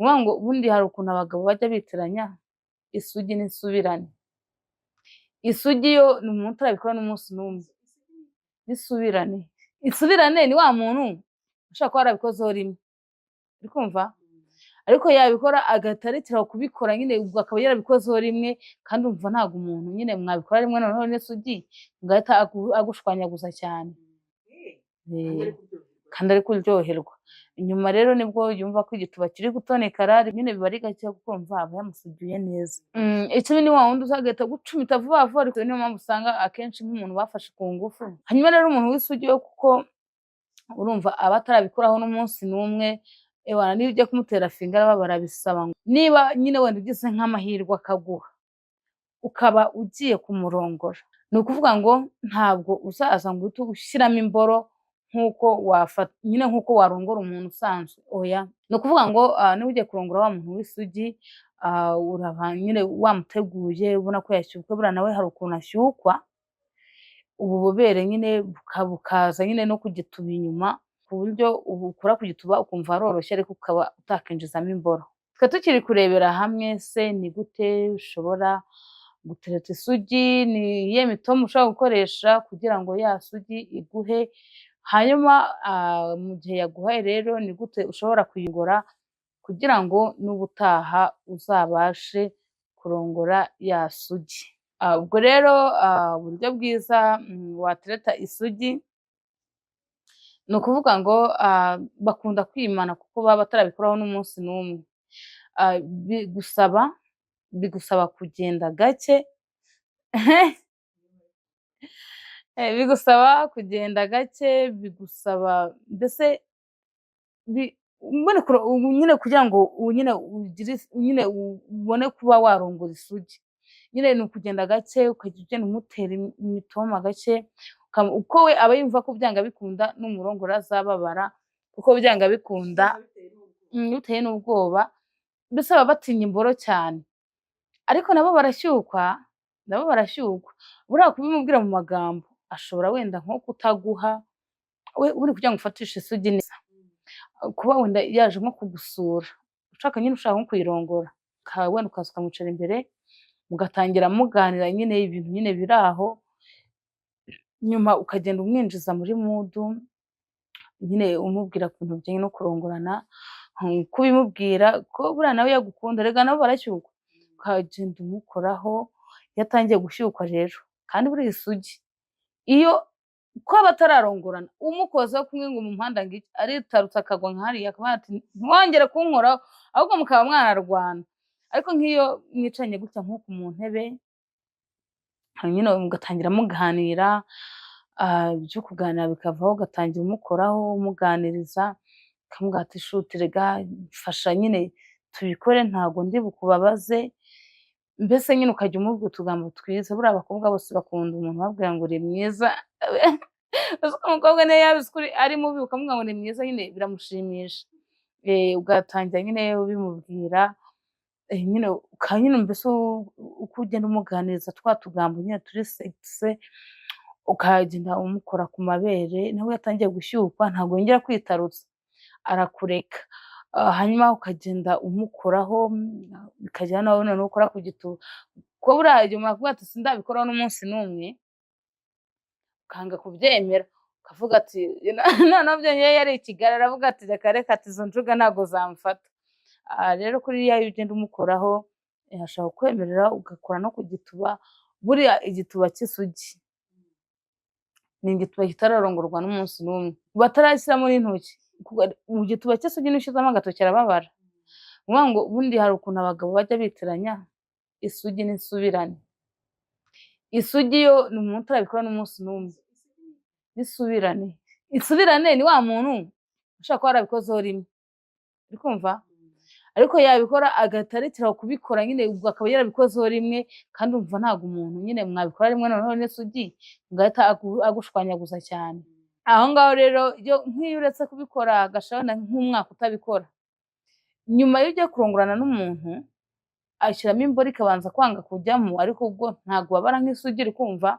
Ukuvuga ngo ubundi hari ukuntu abagabo bajya bitiranya isugi n'insubirane. Isugi yo ni umuntu utarabikora n'umunsi n'umwe. N'isubirane, isubirane ni wa muntu ushobora kuba yarabikozeho rimwe, uri kumva, ariko yabikora agahita arekeraho kubikora nyine, ubwo akaba yarabikozeho rimwe. Kandi umva, ntabwo umuntu nyine mwabikora rimwe noneho n'isugi ngo ahita agushwanyaguza cyane. Kandi ari kuryoherwa. Inyuma rero nibwo yumva ko igituba kiri gutonekara nyine, biba ari gake kuko urumva aba yamusugiye neza. Ikibi ni wa wundi uzagahita gucumita vuba vuba, ariko niyo mpamvu usanga akenshi nk'umuntu bafashe ku ngufu. Hanyuma rero umuntu w'isugi we, kuko urumva aba atarabikoraho n'umunsi n'umwe, ewana niyo ugiye kumutera finger arababara. Bisaba ngo niba nyine wenda ugize nk'amahirwe akaguha, ukaba ugiye kumurongora, ni ukuvuga ngo ntabwo uzaza ngo uhite ushyiramo imboro nk'uko wafata nyine nk'uko warongora umuntu usanzwe, oya. Ni ukuvuga ngo niba ugiye kurongora wa muntu w'isugi, uraba nyine wamuteguye, ubona ko yashyukwe. Buriya nawe hari ukuntu ashyukwa, ububobere nyine bukaza nyine no ku gituba inyuma, ku buryo ukora ku gituba ukumva haroroshye, ariko ukaba utakinjizamo imboro. Twe tukiri kurebera hamwe se ni gute ushobora gutereta isugi, ni iyihe mitoma ushobora gukoresha kugira ngo ya sugi iguhe. Hanyuma mu gihe yaguhaye rero, ni gute ushobora kuyigura kugira ngo n'ubutaha uzabashe kurongora ya sugi? Ubwo rero uburyo bwiza watereta isugi, ni ukuvuga ngo bakunda kwimana kuko baba batarabikoraho n'umunsi n'umwe. Bigusaba kugenda gake, bigusaba kugenda gake, bigusaba mbese nyine kugira ngo nyine ugire nyine ubone kuba warongora isugi, nyine ni ukugenda gake, ukajya ugenda umutera imitoma gake, uko we aba yumva ko byanga bikunda numurongora azababara, kuko byanga bikunda bitewe n'ubwoba. Mbese baba batinya imboro cyane, ariko nabo barashyukwa, nabo barashyukwa. Buriya kubimubwira mu magambo, ashobora wenda nko kutaguha. We ubundi kugira ngo ufatishe isugi neza, kuba wenda yaje nko kugusura, ushaka nyine ushaka nko kuyirongora, wenda ukaza ukamwicara imbere, mugatangira muganira nyine ibintu nyine biri aho, nyuma ukagenda umwinjiza muri mood nyine, umubwira ku bintu bijyanye no kurongorana, kubimubwira ko buriya nawe yagukunda. Erega nabo barashyukwa. Ukagenda umukoraho, iyo atangiye gushyukwa rero, kandi buriya isugi iyo ko aba atararongorana, umukozeho kumwe ngo mu muhanda ngo iki, aritarutsa akagwa nka hariya, akavuga ati: "Ntiwongere kunkoraho," ahubwo mukaba mwanarwana. Ariko nk'iyo mwicaranye gutya nk'uku mu ntebe nyine, mugatangira muganira, ibyo kuganira bikavaho, ugatangira umukoraho, umuganiriza, ukamubwira ati: "Shuti rega mfasha nyine tubikore, ntabwo ndi bukubabaze." Mbese nyine ukajya umubwira utugambo twiza. Buriya abakobwa bose bakunda umuntu ubabwira ngo uri mwiza. Uzi ko umukobwa niyo yaba uzi ko ari mubi, ukamubwira ngo ni mwiza, nyine biramushimisha. Ugatangira nyine ubimubwira nyine, nyine mbese uko ugenda umuganiriza twa tugambo nyine turi sexy, ukagenda umukora ku mabere, nawe iyo atangiye gushyukwa ntabwo yongera kwitarutsa, arakureka. Hanyuma ukagenda umukoraho, bikagera nawe noneho ukora ku gituba, kuko buriya igihe umuntu akubwira ati: "Sindabikoraho n'umunsi n'umwe," ukanga kubyemera, ukavuga ati noneho byongeye yari i Kigali, aravuga ati: "Reka reka," ati: "Izo njuga ntabwo zamfata." Rero kuriya iyo ugenda umukoraho, ashobora kukwemerera ugakora no ku gituba. Buriya igituba cy'isugi ni igituba kitararongorwa n'umunsi n'umwe, batarashyiramo n'intoki. Mu gituba cy'isugi niyo ushyizemo agatoki arababara. Ni ukuvuga ngo ubundi hari ukuntu abagabo bajya bitiranya isugi n'insubirane. Isugi yo ni umuntu utarabikora n'umunsi n'umwe. N'isubirane, isubirane ni wa muntu ushobora kuba yarabikozeho rimwe, uri kumva, ariko yabikora agahita arekeraho kubikora nyine, ubwo akaba yarabikozeho rimwe. Kandi umva, ntabwo umuntu nyine mwabikora rimwe noneho n'isugi ngo ahita agushwanyaguza cyane. Aho ngaho rero nk'iyo uretse kubikora agashira wenda nk'umwaka utabikora, nyuma iyo ugiye kurongorana n'umuntu, ashyiramo imboro ikabanza kwanga kujyamo, ariko ubwo ntabwo ubabara nk'isugi, uri kumva.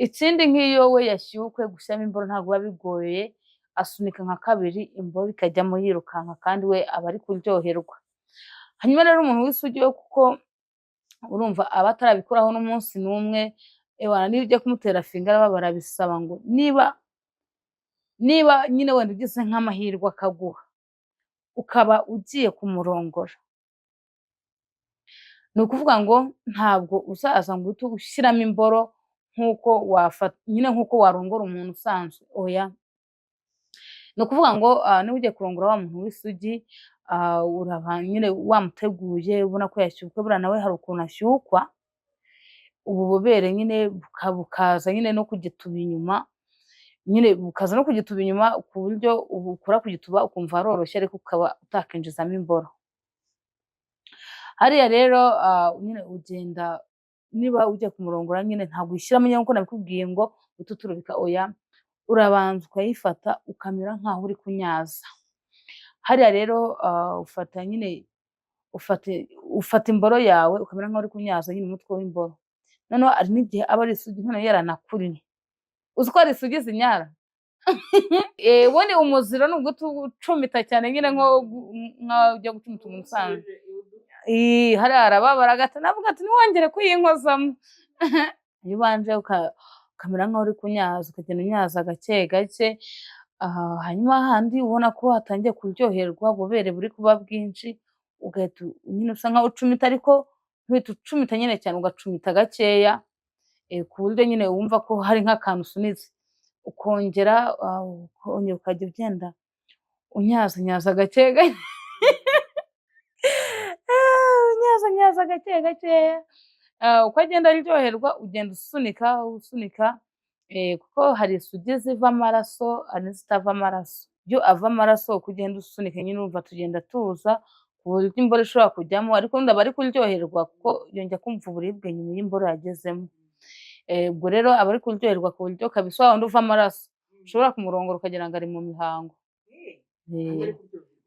Ikindi, nk'iyo we yashyukwe, gushyiramo imboro ntabwo biba bigoye, asunika nka kabiri imboro ikajyamo yirukanka, kandi we aba ari kuryoherwa. Hanyuma rero umuntu w'isugi we, kuko urumva aba atarabikuraho n'umunsi n'umwe, ewana, niyo ugiye kumutera finger arababara. Bisaba ngo niba nyine wenda ugize nk'amahirwe akaguha, ukaba ugiye kumurongora, ni ukuvuga ngo ntabwo uzaza ngo uhite ushyiramo imboro nk'uko wafata nyine, nk'uko warongora umuntu usanzwe. Oya, ni ukuvuga ngo niba ugiye kurongora wa muntu w'isugi, uraba nyine wamuteguye, ubona ko yashyukwe. Buriya nawe hari ukuntu ashyukwa, ububobere nyine bukaza nyine no ku gituba inyuma, nyine bukaza no ku gituba inyuma, ku buryo ukura ku gituba ukumva haroroshye, ariko ukaba utakinjizamo imboro. Hariya rero nyine ugenda, niba ugiye kumurongora nyine, ntabwo uyishyiramo nyine nkuko nabikubwiye ngo uhite uturubika. Oya, urabanza ukayifata, ukamera nkaho uri kunyaza. Hariya rero ufata nyine, ufata imboro yawe, ukamera nkaho uri kunyaza nyine umutwe w'imboro. Noneho hari n'igihe aba ari isugi noneho yaranakuriye. Uzi ko hari isugi zinyara? Ubundi umuziro ni uguta ucumita cyane nyine, nkaho ujya gucumita umuntu usanzwe. Hariya arababara, agata navuga ati: "Ntiwongere kuyinkozamo." Iyo ubanje ukamera nkaho uri kunyaza, ukagenda unyaza gake gake, hanyuma hahandi ubona ko hatangiye kuryoherwa, ububobere buri kuba bwinshi, ugahita nyine usa nkaho ucumita, ariko ntuhite ucumita nyine cyane, ugacumita gakeya, ku buryo nyine wumva ko hari nk'akantu usunitse. Ukongera ukongera ukajya ugenda unyazanyaza gake gake, unyazanyaza gake gakeya. Uko agenda aryoherwa, ugenda usunika, usunika, kuko hari isugi ziva amaraso, hari n'izitava amaraso. Iyo ava amaraso, uko ugenda usunika nyine, urumva tugenda tuza ku buryo imboro ishobora kujyamo, ariko ubundi aba ari kuryoherwa, kuko yongera kumva uburibwe nyuma iyo imboro yagezemo. Ubwo rero aba ari kuryoherwa ku buryo kabisa wa wundi uva amaraso ushobora kumurongora ukagira ngo ari mu mihango,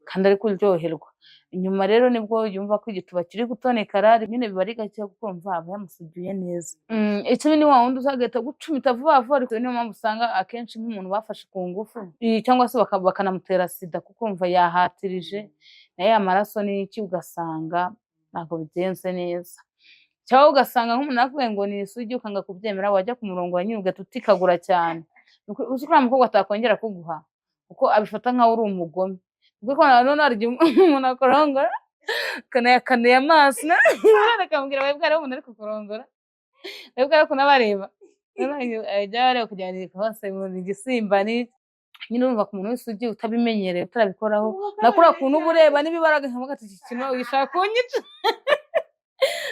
kandi ari kuryoherwa. Inyuma rero nibwo yumva ko igituba kiri gutonekara nyine, biba ari gake, kuko urumva aba yamusugiye neza. Ikibi ni wa wundi uzagahita gucumita vuba vuba. Ariko niyo mpamvu usanga akenshi nk'umuntu bafashe ku ngufu, cyangwa se bakanamutera sida, kuko urumva yahatirije na ya maraso n'iki, ugasanga ntabwo bigenze neza. Cyangwa ugasanga nk'umuntu arakubwiye ngo ni isugi, ukanga kubyemera, wajya kumurongora nyine ugahita utikagura cyane. Uzi ko uriya mukobwa atakongera kuguha, kuko abifata nkaho uri umugome. Kuko nanone hari igihe umuntu akurongora akanayakanuye amaso, akamubwira: "Webwe hariho umuntu ari kukurongora, webwe ariko unabareba." Ajya areba kugira ngo hose ngo ni igisimba. Ni nyine urumva, ku muntu w'isugi utabimenyereye, utarabikoraho, na kuriya kuntu uba ureba n'ibibaraga, nkavuga ati: "Iki kintu gishaka kunyica."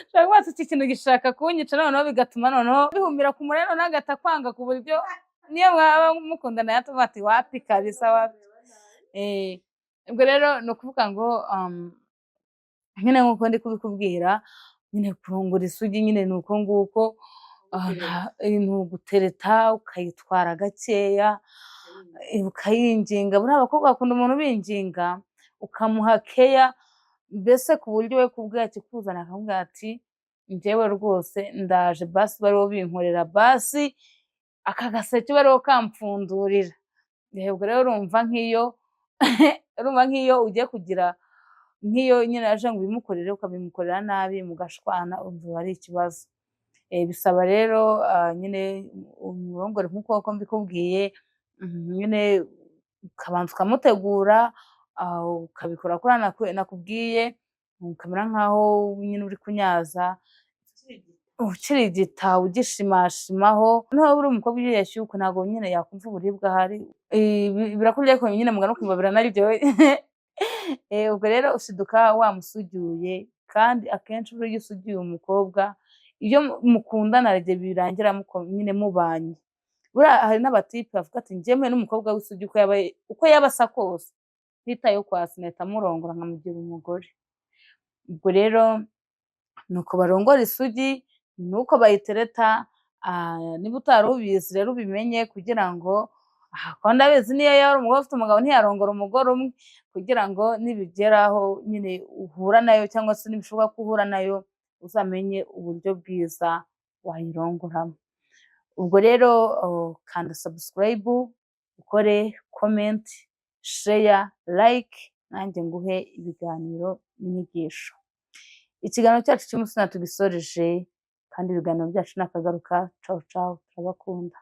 Ushobora kuvuga ati: "Iki kintu gishaka kunyica." Noneho bigatuma noneho bihumira ku muriro, noneho agahita kwanga, ku buryo niyo mwaba mukundana yatuvuga ati: "Wapi kabisa, wapi." Ubwo rero ni ukuvuga ngo nyine nk'uko ndi kubikubwira nyine, kurongora isugi nyine ni uko nguko, ni ugutereta, ukayitwara gakeya, ukayinginga. Buriya abakobwa bakunda umuntu ubinginga, ukamuha keya, mbese ku buryo we kubwe akikuzana akakubwira ati: "Njyewe rwose ndaje, basi bariho binkorera, basi aka gaseke bariho kampfundurira." Ubwo rero urumva nk'iyo ugiye kugira, nk'iyo nyine aje ngo ubimukorere, ukabimukorera nabi, mugashwana, urumva biba ari ikibazo. Bisaba rero nyine umurongore nk'uko mbikubwiye nyine, ukabanza ukamutegura, ukabikora kuriya nakubwiye, ukamera nkaho nyine uri kunyaza, ukirigita, ugishimashimaho. Noneho buriya umukobwa iyo yashyukwe, ntabwo nyine yakumva uburibwe ahari. Birakurya, ariko nyine mugana ukumva biranaryoshye. Ubwo rero ushiduka wamusugiye, kandi akenshi buriya iyo usugiye umukobwa, iyo mukundana, hari igihe birangira nyine mubanye. Buriya hari n'abatipe bavuga ati: "Njyewe mpuye n'umukobwa w'isugi, uko yaba asa kose, ntitaye uko asa, nahita murongora nkamugira umugore." Ubwo rero nuko barongora isugi, nuko bayitereta. Niba utari ubizi rero ubimenye, kugira ngo, kuko ndabizi niyo yaba ari umugore ufite umugabo, ntiyarongora umugore umwe, kugira ngo nibigeraho nyine uhura nayo, cyangwa se nibishoboka ko uhura nayo, uzamenye uburyo bwiza wayirongoramo. Ubwo rero kanda subscribe, ukore comment, share, like. nanjye nguhe ibiganiro n'inyigisho. Ikiganiro cyacu cy'umunsi tugisoreje, kandi ibiganiro byacu nakagaruka. Cawu cawu, turabakunda.